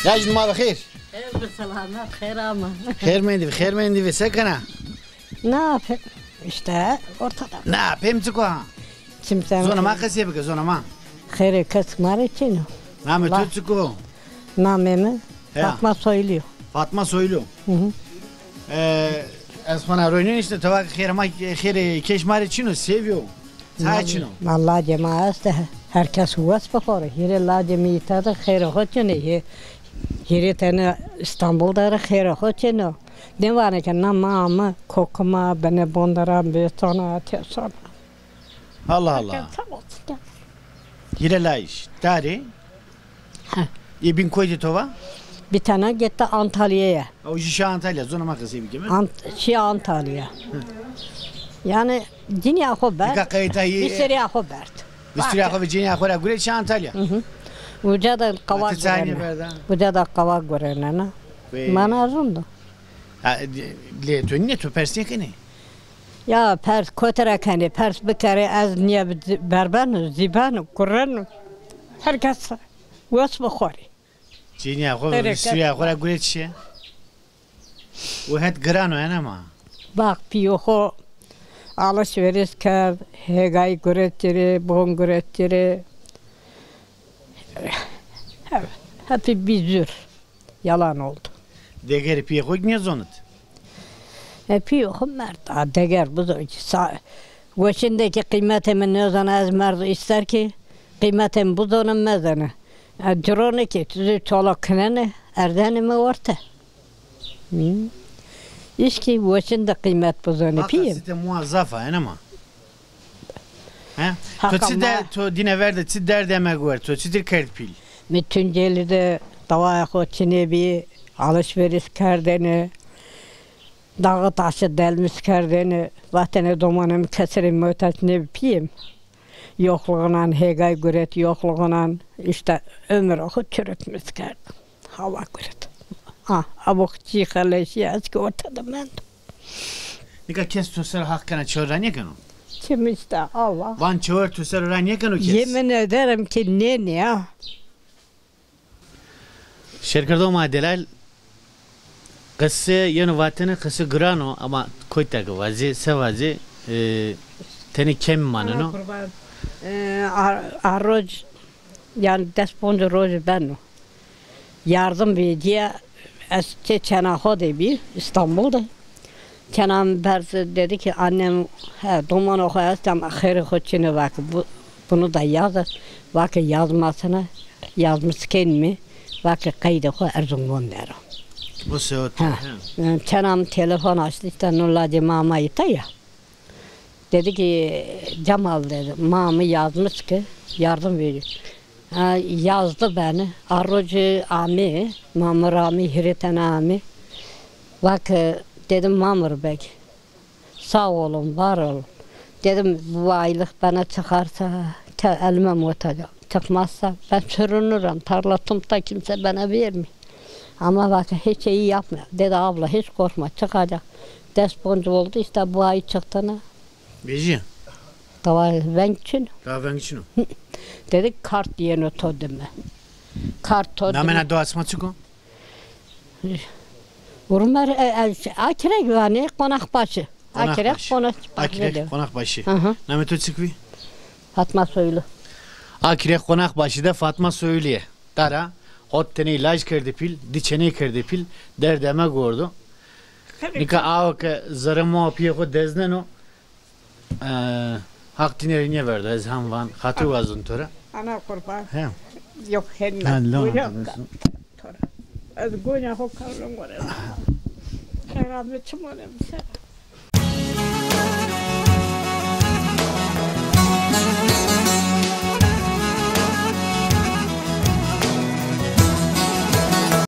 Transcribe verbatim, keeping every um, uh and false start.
Laj, ma bi xêr. Xêr bi selamet, xêr ama. Xêr mendî bi, xêr mendî bi, se kena? Na, pe-, işte ortada. Na, pêm çik o ha? Kimse. Zona ma qesê bike, zona ma. Xêrê kes ma rê çin o. Namê to çik o? Namê mi Fatma Soylu. Fatma Soylu. Hı hı. E, ez xo na roynen işte, teva xêrê ma, xêrê keş ma rê çin o, sevî yo. Çay çin o? Ma lacê ma este, her kes wes bi xo rê. Hîrê lacê mi îta de xêrê xo çin o. Hê-, hîrê tene Îstanbul de rê xêrê xo çin o. Nêvanê ke na ma ame, kokima, benê bonderan, bê sona, tê sona. Allah Allah. Her kes sağ olsun. Hîrê laj, tarî? Ha. Ê bîn koytê to va? Bir tane gitti Antalya'ya. O jî şîya Antalya, zona ma qesey bikeme. Ant-, şîya Antalya. Hı. Yani cinîya xo berd. Nika qeyta yî. Vistiriya xo berd. Vistiriya xo ve cinîya xo ra guret şîya Antalya. Hı hı. Uca da qava gurene. Uca da qava gurene na. Mana rind o. Ha, lê to nîne, to pers nêkenê? Ya pers kote ra kenê, pers bikerê, ez nîye bi-, berbeno, zîbeno, gureno. Her kes wes bi xo rê. Cinîya xo, vistiriya xo ra gure çi? O het giran o, ena ma. Bak, pîyê xo alışveriş kerd, hêgay guret ci rê, bon guret ci rê. Hep-, hepî bî zûr. Yalan oldu. Degerê pîyê xo kî nêzonit? E, pîyê xo merd. A, deger bizon kî sa-, weşin de kî qîmetê mi nêzona, ez merdo îster kî qîmetê mi bizona, mezena. E, cirone kî, tu zî çolak kinene, erzenê mi orte. Hı. Îş kî weşin de qîmet bizonê pîyê mi. Site muwa zaf a, ena ma. He? To çi de, to dîne ver de çi derdê eme guer, to çitir kerd pîl? Mi Tunceli de dawaya xo çinê bî, alışveriş kerdêne, dağı taşı delmiş kerdêne, vatêne domanê mi kesî rê muhtaç nêbi pîyê mi. Yokluğunan hêgay guret, yokluğunan işte ömür xo çürütmüş kerd. Hawa guret. Ha, abo çî xeleşî ez kî orte de mendo. Nika kes to ser haq kena, çewir ra nêkeno? Kim işte Allah. Van çewir to ser ra nêkeno kes? Yemin ederim ki ne ne ya. Şêrkerdo ma delal, qise yeno vatene, qise giran o ama kotî ke vazê, se vazê, e, tenê kemî maneno. Ana qurban. E, a, a roj, yani des ponc roj beno. Yardım vecîya, ez çê çena xo de bî, Îstanbul de. Çena mi berz dedi ki, annem, he, domanê xo est ama xêrê xo çin o, va ke bu, bunu da yaz. Va ke yazmasına, yazmış kenîme, va ke qeydê xo Erzingan der o. Bu sewet. Ha. He. Çena mi telefon açtı, işte no lacê ma ama îta ya. Dedi ki, Cemal dedi, ma mi yazmış ki yardım veriyor. Ha, yazdı beni. A rocî amê, Mamur amê, hîrê tene amê. Va ke, dedim, Mamur Bey, sağ olun, var olun. Dedim, bu aylık bana çıkarsa, te-, elime muhtacım. Çıkmazsa ben sürünürüm. Tarla tumta kimse bana vermiyor. Ama bak, hiç iyi yapmıyor. Dedi, abla, hiç korkma, çıkacak. Des ponc oldu işte, bu ay çıktı ne? Vecî? Tawa veng çin o. Tawa veng çin o. Dedik, kart yeno to dime. Kart to dime. Namena do asma çik o? Urmer, e, e, Akirek vanê, Konakbaşı. Akirek, Konakbaşı. Akirek, Konakbaşı. Hı hı. Namê to çik bî? Fatma Soylu. Akirek, Konakbaşı de Fatma Soylu yê. Dara, hot tenê îlaj kerdê pîl, di çeney kerdê pîl, derdê eme gordo. Nika awe ke zerrê ma pîyê xo dezneno, e, Haq tîne rê nêverdo, ez hem van, xatir wazon to ra. Ana qurban. He. Yok, henna. Ha, lo. Yok. To ra. Ez gonya xo kawlon gore. Xeyra mi çimone mi ser.